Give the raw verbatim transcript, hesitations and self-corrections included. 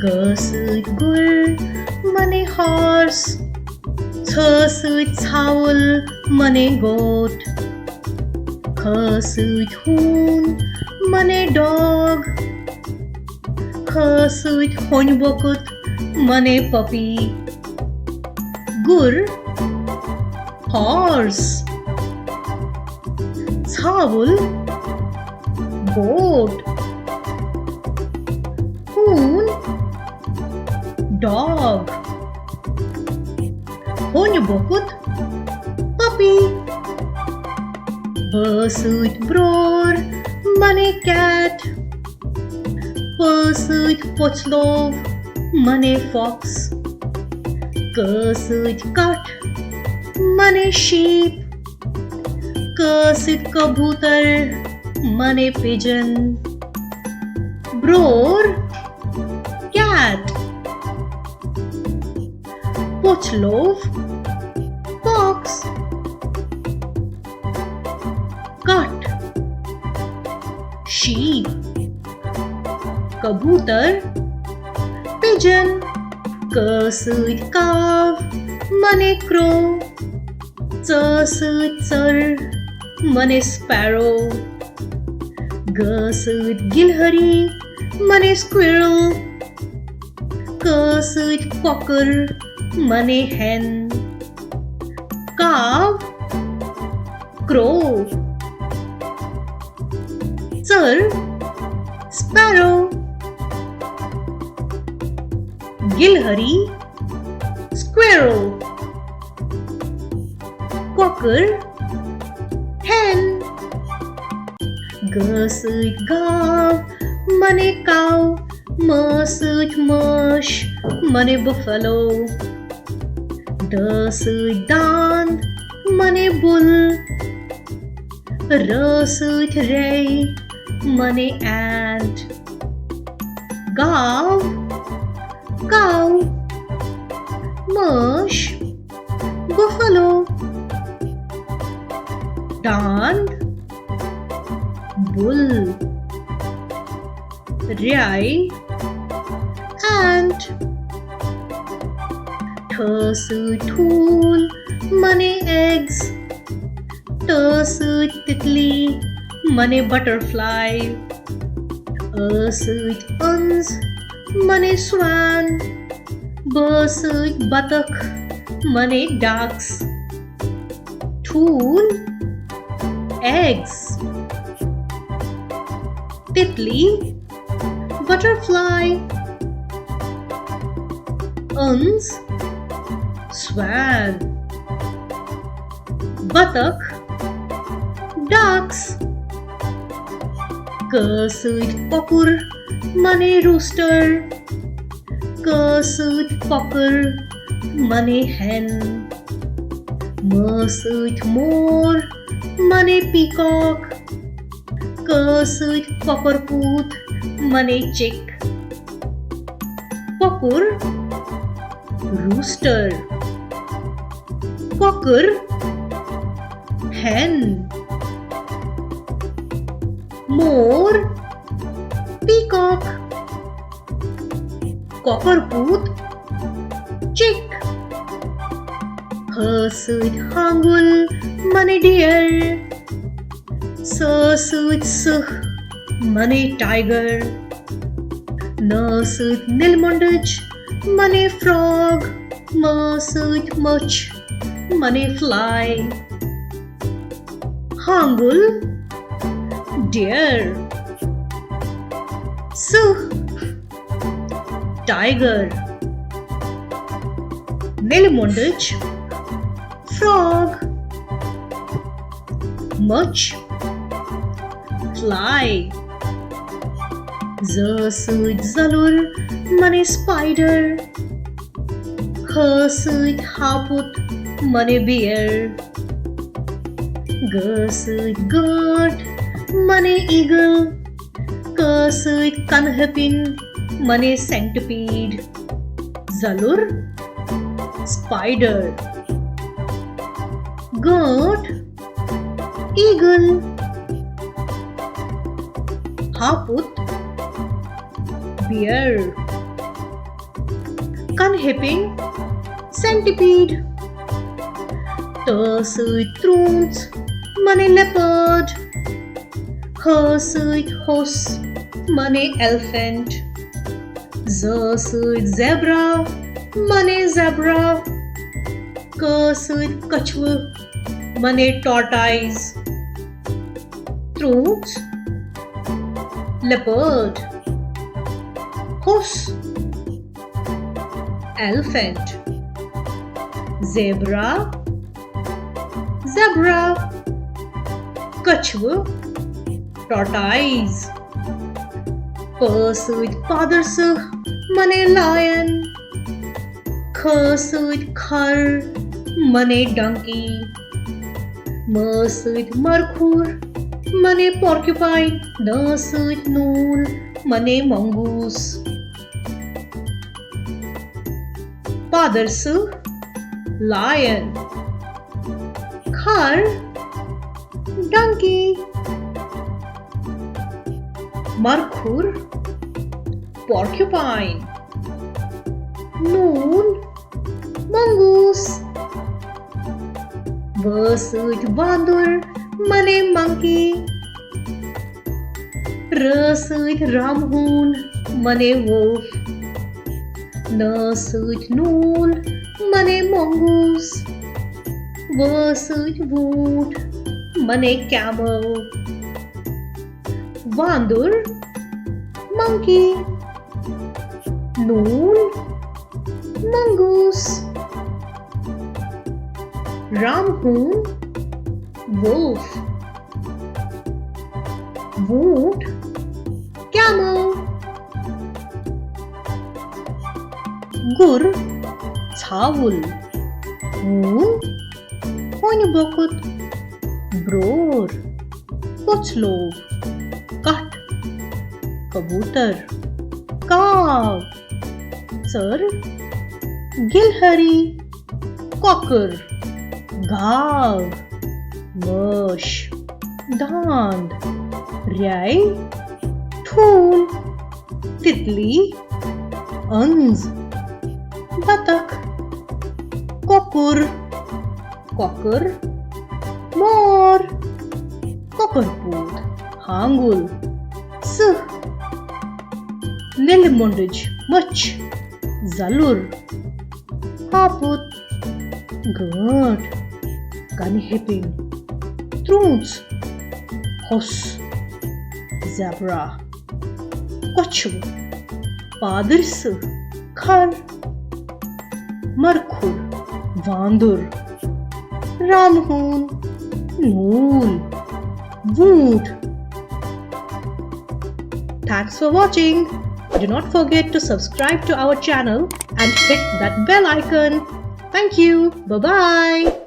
گ سۭتۍ گُر، معنی horse. ژھ سۭتۍ ژھاوُل، معنی goat. کھ سۭتۍ ہوٗن، معنی dog. کھ سۭتۍ ہونۍ بۄکُت، معنی puppy. گُر، horse. ژھاوُل، goat. ہوٗن، dog. ہونہِ بۄکُت، puppy. ب سۭتۍ برٛور، معنی cat. پ سۭتۍ پوٚژھ لوو، معنی fox. ک سۭتۍ کٹھ، معنی sheep. ک سۭتۍ کبوتر، معنی pigeon. برٛور، cat. پوٚژھ لوو، fox. کٹھ، sheep. کبوتر، pigeon. ک سۭتۍ کاو، معنی crow. ژ سۭتۍ ژٔر، معنی sparrow. گ سۭتۍ گِلہری، معنی squirrel. ک سۭتۍ کۄکٕر، معنی hen. کاو، crow. ژٔر، sparrow. گِلہری، squirrel. کۄکٕر، hen. گ سۭتۍ گاو، معنی cow. م سۭتۍ مٲش، معنی buffalo. د سۭتۍ داند، معنی bull. ر سۭتۍ رے، معنی ant. گاو، cow. مٲش، buffalo. داند، bull. ریے، ant. ٹھ سۭتۍ ٹھوٗل، معنی eggs. ٹ سۭتۍ تِتلی، معنی butterfly. ٲ سۭتۍ أنٛز، معنی swan. ب سۭتۍ بطخ، معنی ducks. ٹھوٗل، eggs. تِتلی، butterfly. أنٛز، swan. بطخ، ducks. ک سۭتۍ کۄکُر، معنی rooster. ک سۭتۍ کۄکٕر، معنی hen. م سۭتۍ مور، معنی peacock. ک سۭتۍ کۄکر پوٗت، معنی chick. کۄکُر، rooster. کۄکٕر، hen. مور، peacock. کۄکر پوٗت، chick. ہ سۭتۍ ہانگُل، معنی deer. س سۭتۍ سٕہہ، معنی tiger. ن سۭتۍ نِلہِ مۄنٛڈٕچ، معنی frog. م سۭتۍ مٔچھ، معنی fly. ہانگُل، deer. سٕہہ، tiger. نِلہِ مۄنٛڈٕچ، frog. مٔچھ، fly. ز سۭتۍ زلُر، معنی spider. ہ سۭتۍ ہاپُت، معنی bear. گ سۭتۍ گٲنٛٹھ، معنی eagle. ک سۭتۍ کنہٕ ہپِنۍ، معنی centipede. زلُر، spider. گٲنٛٹھ، eagle. ہاپُت، bear. کنہٕ ہیٚپِنۍ، centipede. ت سۭتۍ ترٛونٛژ، معنی leopard. ہ سۭتۍ ہوٚس، معنی elephant. ز سۭتۍ zebra، معنی zebra. ک سۭتۍ کچھوٕ، معنی tortoise. ترٛونٛژ، leopard. ہوٚس، elephant. Zebra، zebra. کچھوٕ، tortoise. پ سۭتۍ پادر س، معنی lion. کھ سۭتۍ کھر، معنی donkey. م سۭتۍ مرکھُر، معنی porcupine. ن سۭتۍ نوٗل، معنی mongoose. پادر س، lion. کھر، donkey. مرکھُر، porcupine. نوٗل، mongoose. و سۭتۍ واندُر، معنی monkey. ر سۭتۍ رامہون، معنی wolf. ن سۭتۍ نوٗل، معنی mongoose. و سۭتۍ ووٗٹھ، معنی camel. واندُر، monkey. نوٗل، mongoose. رامہون، wolf. ووٗٹھ، camel. گُر، ژھاوُل. ہوٗن، ہونہِ بۄکُت. برٛور، پوٚژھ لوگ. کَٹھ، کبوٗتر. کاو، ژٔر. گِلہری، کۄکٕر. گاو، مٲش. داند، رے. ٹھوٗل، تِتلی. أنٛز، بطخ. کۄکُر، کۄکٕر. مور، کۄکُر پوٗت. ہانٛگُل، سٕہہ. نِلہِ مۄنٛڈٕج مٔچھ. زَلُر، ہاپُت. گٲنٛٹھ، کنہِ ہیٚپِنۍ. ترٛونٛژ، ہوٚس. Zebra، کۄچھوٕ. پادٕرۍ سٕہہ، کھر. مرکھُر، واندُر. رامہون، نوٗل. ووٗٹھ. Thanks for watching. Do not forget to subscribe to our channel and hit that bell icon. Thank you. Bye bye.